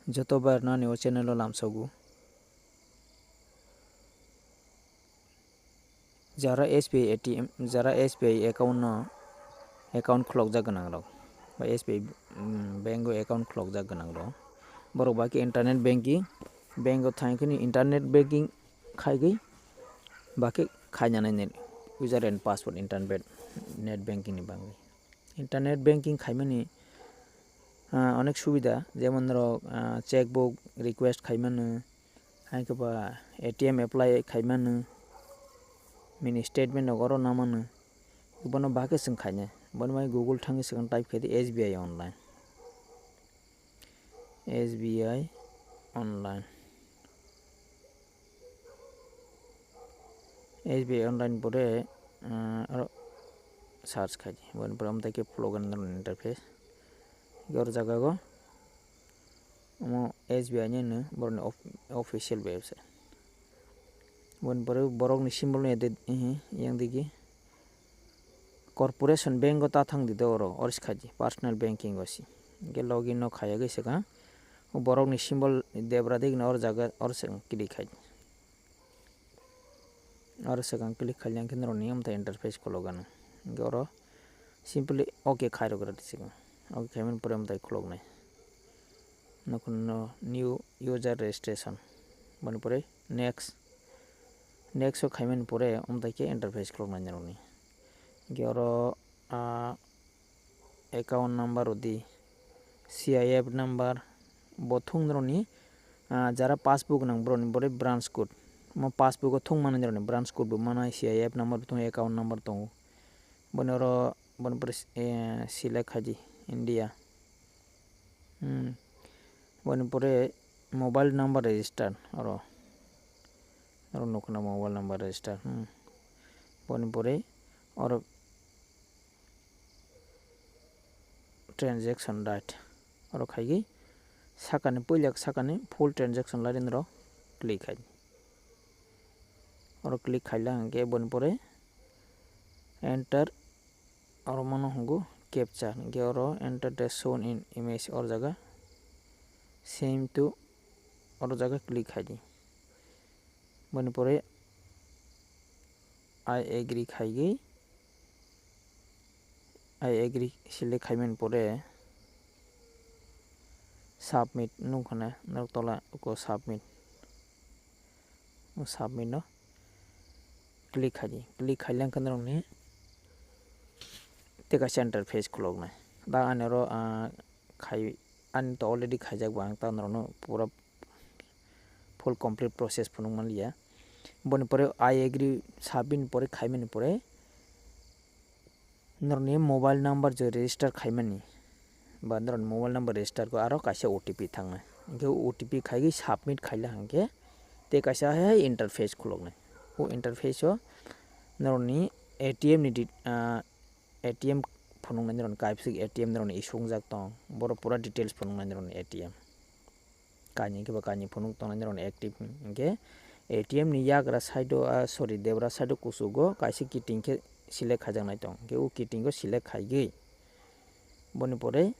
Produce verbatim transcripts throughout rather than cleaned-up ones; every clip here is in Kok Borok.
Joto bai rwnani o channel o lamsogo. Jara S B I A T M, jara S B I account no, account khulokjak gwnang rok, ba S B I, mm, bank o account khulokjak gwnang rok, borok ba khe internet banking, bank o thang khe internet banking khaigwi ba khe khainani net user and password internet, net banking ni bagwi. Internet banking khaimani, ah, onek subida, jemon norok, ah, checkbook request khaimano, hai khe ba A T M apply khaimano, mini statement rok oro namano, bono ba khe chwng khainai. Bono bai Google thangwi swkang type khai di S B I online. S B I online. S B I online pore, ah, aro search khai di. Boni pore omo tai khe phulok gana norok ni interface. Oro jaga o omo S B I ni hwno borok ni of-, official website. Boni pore borok ni symbol ni edit, eh, yang digi. Corporation bank o ta thang di do oro, oro se khai di, personal banking o si. Hingke login no khaiya gwi swkang. O borok ni symbol debra digi no oro jaga, oro se click khai di. Oro swkang click khai leng khe norok ni omo tai interface khulok gana. Hingke oro simply okay khai rok rwdi swkang. Okay khai mani pore omo tai khulok nai. Nokno new user registration. Boni pore next. Next o khaimani pore omo tai khe interface khulok nai norok ni. Hingke oro, ah, account number rwdi, C I F number, bo thung norok ni, ah, jara passbook nang borok ni bore branch code. Omo passbook o thung mani norok ni branch code bo manai, C I F number bo tongo, account number tongo. Boni oro, boni pore, eh, select khai di India. Hmm. Boni pore mobile number register oro. Oro nukho na mobile number register. Hmm. Boni pore oro transaction date. Oro khaigwi sakani puila sakani full transaction date ni oro click khai. Oro click khaila hwnkhe boni pore enter, oro mano hwngo captcha, hwnkhe oro enter the shown in image or jaga same to oro jaga click khai di. Boni pore I agree khaigwi, I agree select khaimani pore submit nukho na norok tola uko submit. O submit no click khai di, click khai leng khe norok ni tei kaisa interface khulok nai. Da ani oro, ah, khai, ani to already khaijak bo ang ta norok no pura full complete process phunuk man liya. Boni pore I agree submit ni pore khaimani pore norokni mobile number je register khaimani ba norokni mobile number register khe aro kaisa O T P thangnai. Hingke O T P khaigwi submit khaila hingke tei kaisa hai hai interface khuloknai. O interface o norokni A T M ni di-, ah, A T M phunuknai norokni kaipsuk A T M norokni issue wngjak tong. Borok pura details phunuknai norokni A T M. Kainwi khe ba kainwi phunuk tongnai norokni active hwnkhe A T M ni yagra side o, ah, sorry, debra side o kuchugo kaisa kiting khe select khaijaknai tong. Hwnkhe o kiting o select khaigwi boni pore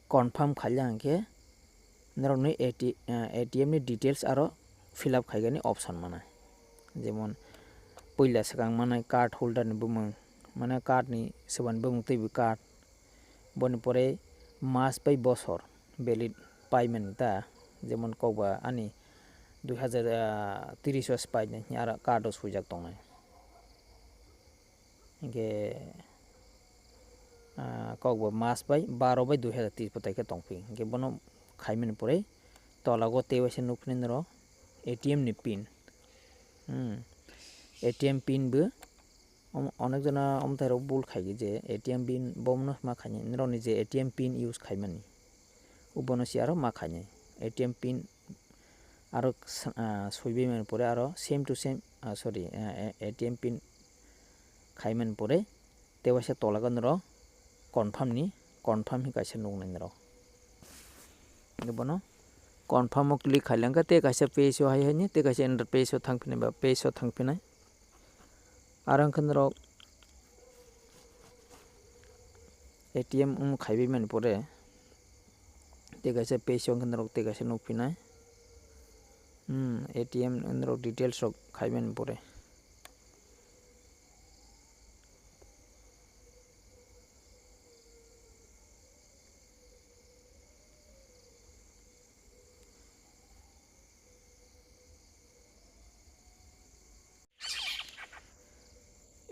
confirm khaila hwnkhe norokni A T, ah, A T M ni details aro fill up khaigani option manai. Jemon puila swkang manai card holder ni bumung, mane card ni swbani bumung twibo card. Boni pore mas bai bosor valid paimani ta, jemon kokba ani dui hajar tris o se painai, aro card o swijak tongnai. Hingke, ah, kokba mas bai baro bai dui hajar tris bo tai khe tongphi. Hingke bono khaimani pore tola o tei waisa nukphini norok A T M ni pin. Hmm. A T M pin bo Om-, onek jona omthairok bul khaikhe je A T M pin bomono ma khainai, norokni je A T M pin use khaimani, ubono se aro ma khainai. A T M pin aro s-, ah, soibaimani pore aro same to same, ah, sorry, ah, A T M pin khaimani pore tei waisa tolakhe norok confirm ni, confirm hinwi kaisa nuknai norok. Hingke bono confirm o click khailangkha tei kaisa page o hai haini tei kaisa enter page o thangphinai ba page o thangphinai. Aro hwnkhe norok A T M wng khaibaimani pore Tei kaisa page o hwnkhe norok tei kaisa nukphinai. Hmm, A T M norok details rok khaimani pore.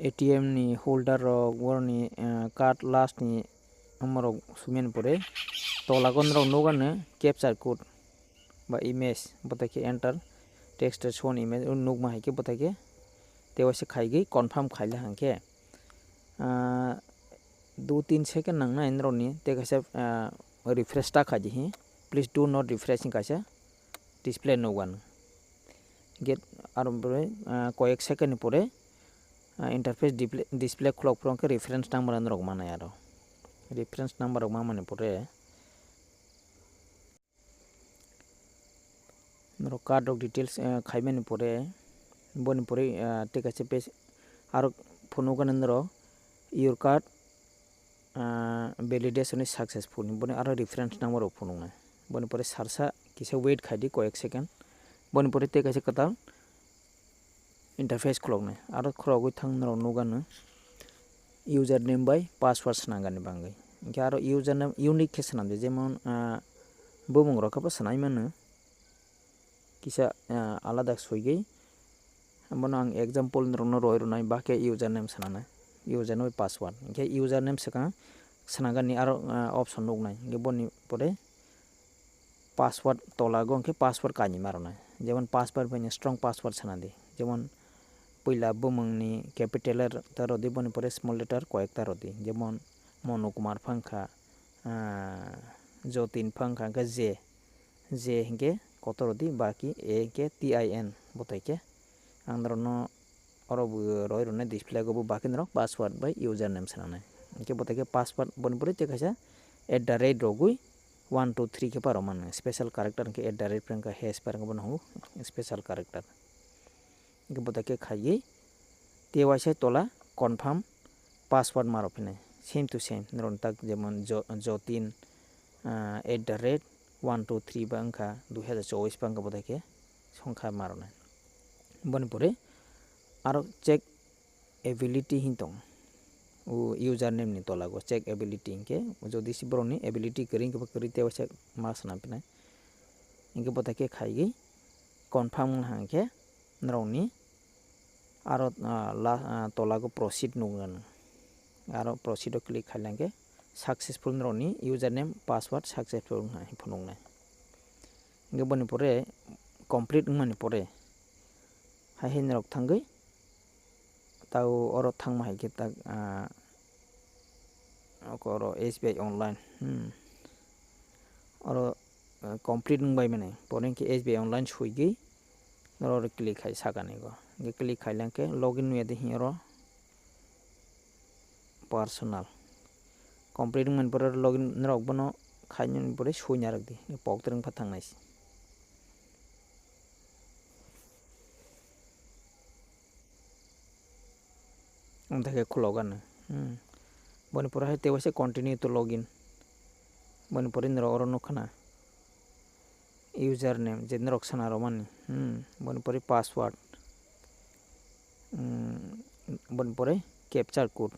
A T M ni holder rok, boroni, eh, card last ni omorok sumani pore, tola o norok nukgano capture code ba image, bothai khe enter text shown image, o nukma hai khe bothai khe tei waisa khaigwi confirm khaila hwnkhe, ah, dui tin second nangnai norokni, tei kaisa, ah, refresh ta khaidi hi, "Please do not refresh" hinwi kaisa display nukgano. Get aro pore, ah, koyek second ni pore, ah, interface display, display khulok phuru hwnkhe reference number norok manai aro. Reference number rok mamani pore norok card rok details, ah, khaimani pore, boni pore, ah, tei kaisa page aro phunukgano norok your card ah, validation is successful ni, boni aro reference number rok phunuknai. Boni pore sarsa kisa wait khaidi koyek second. Boni pore tei kaisa kwtal interface khuloknai. Aro khulogwi thang norok nukgano username bai password swnamgani bagwi. Hinkhe aro username unique khe swnamdi, jemon, ah, bumung rok khe bo swnai mano. Kisa, ah, alada soigwi. Abono ang example norokno roi rwnai, ba khe username swnamnai, username bai password. Hinkhe username swkang swnamgani aro, ah, option nuknai. Hinkhe boni pore password tola go hinkhe password kainwi ma rwnai. Jemon password bai no strong password swnamdi. Jemon puila bumungni capital letter rwdi, boni pore small letter koyekta rwdi. Jemon Monu Kumar phangkha, ah, Jotin phangkha, hinkhe J. J hinkhe kotor rwdi, ba khe A hinkhe T I N bothai khe. Ang norokno oro bo roi rwnai display go, bo ba khe norok password bai username swnamnai. Hinkhe bothai khe password boni pore tei kaisa at the rate rogwi one two three khe paro mano. Special character hinkhe at the rate pore wngkha hash pore wngkha bono hwngo special character. Hinkhe bothai khe khaiwi tei waisa tola confirm password ma rw phinai. Same to same. Norokni tak jemon Jo-, Jotin, ah, at the rate one two three ba wngkha dui hazar chobbish ba wngkha bothai khe songkha ma rwnai. Boni pore aro check ability hin tong. O username ni tola go check ability hinkhe jodi se borokni ability kwrwi hinkhe bo kwrwi tei waisa ma swnam phinai. Hinkhe bothai khe khaiwi confirm wngkha hinkhe norokni aro, ah, la, ah, tola go proceed nukgano. Aro proceed o click khailangkhe successful norokni username password successful wngkha hinwi phunuknai. Hinkhe boni pore complete wngmani pore hai hai norok thangwi tao oro thangma hai khe tak, ah, oko oro S B I online, hmm. Oro, ah, complete wngbai mani. Pore hinkhe S B I online swigwi oro click khai sakani go. Hinkhe click khailangkhe login nuya de hiya oro personal. Complete wngmani pore login norok bono khainani pore suina rwdi. Pok twrwng pha thangnai se. Amtha khe khulok ano. Hmm. Boni pore hai tei waisa continue to login. Boni pore norok oro nukha na. Username je norok sana romani. Hmm. Boni pore password. Hmm. Boni pore capture code.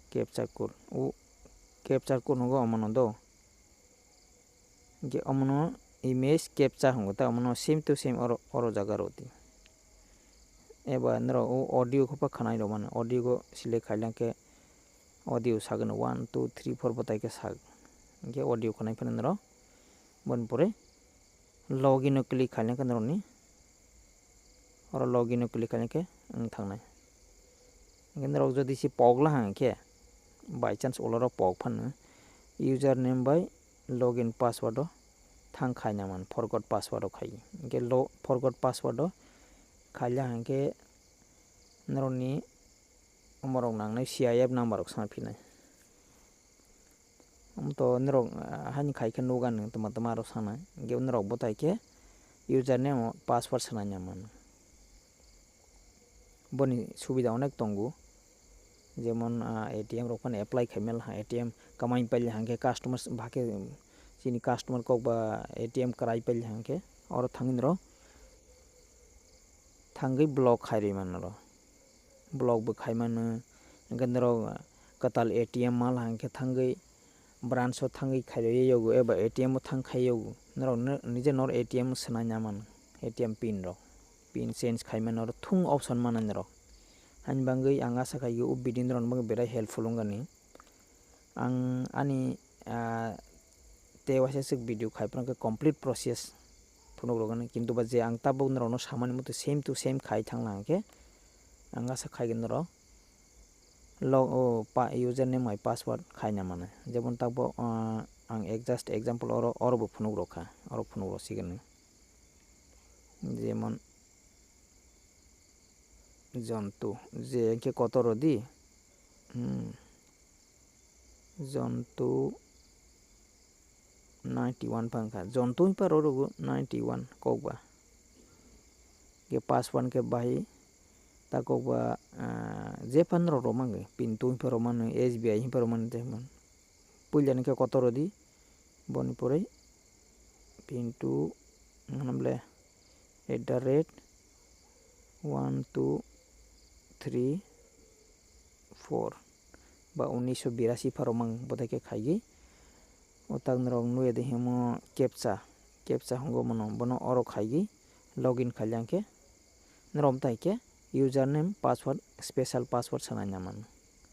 Capture code. O capture code nogo omono do. Hinkhe omono image capture hwngo ta, omono same to same oro, oro jaga rwdi. Eba norok o audio khe pha khwnai rw mano, audio go select khailangkhe audio sagwno one two three four bwtai khe sak. Hinkhe audio khwnai phano norok boni pore login o click khailangkhe norokni Oro login o click khaina khe wng thangnai. Hinkhe norok jodi se pok la hang khe, by chance ulo oro pok phano username bai login password o thang khaina man, forgot password o khai. Hinkhe lo-, forgot password o khaila hang khe norokni omorok nangnai C I F number rok sana phinai. Omo to norok, ah, haini khai khe nukha nwng tama tama aro sana. Hinkhe norok bwtai khe username o password swnaina mano. Boni subida onek tongo. Jemon, ah, A T M rok phano apply khai mel ha, A T M kamai paili hang khe customers bahai khe, um, chini customer kok ba A T M kwrai paili hwnkhe oro thangwi norok thangwi block khairwi mano norok. Block bo khai mano, hwnkhe norok kwtal A T M mal hwnkhe thangwi branch o thangwi khairwi yago eba A T M o thang khai yago. Norok no-, nije nor A T M swnai na mano, A T M pin rok. Pin change khai mano norok thung option mano norok. Ani bagwi ang asa khai o video norok bagwi belai helpful wngani. Ang ani, ah, tei waisa swk video khai phano khe complete process phunuk rwgani, kintu ba je ang tabuk norokno samani muitu same to same khai thangna hwnkhe ang asa khaigwi norok log o pa-, username bai password khaina mano. Jemon tabuk, ah, ang ek-, just example oro, oro bo phunuk rwkha, oro phunuk rwsigini. Jemon Jontu, je hwnkhe kotor rw di. Hmm. Jontu ninety one phang kha. Jontu hwnpha rw rwgo ninety one kok ba. Hwnkhe password khe bahai ta kok ba, ah, je phan rw rw mangwi. Pintu hwnpha rw mano, S B I hwnpha rw mano, je phan. Puila ni khe kotor rw di. Boni pore Pintu, hwnam le, at the rate one two three four ba unisho birasi pharo mang bodai khe khaigwi. O tak norok nugwi de himo captcha, captcha hwngo mono, bono oro khaigwi login khailya khe norok tai khe username, password, special password sanai na mano.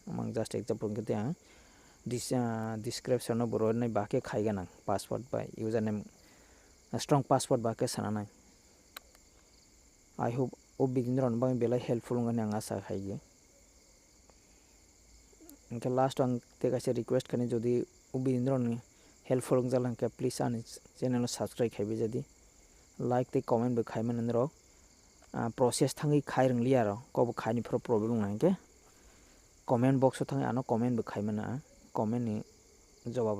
Amang just example hwnkhe tei ang dis-, ah, description o bo rwnai ba khe khaiganang password bai username, ah, strong password ba khe sananai. I hope o video rok bagwi belai helpful wngani ang asa khaigwi. Hwnkhe last o ang tei kaisa request khani, jodi o video rokni helpful wngjak hwnkhe please ani channel o subscribe khaibai jadi, like tei comment bo khaimani norok. Ah, process thangwi khai rwngliya aro, kobo khaini phoro problem wngna hwnkhe comment box o thangwi ano comment bo khaimani, ah, comment ni jawab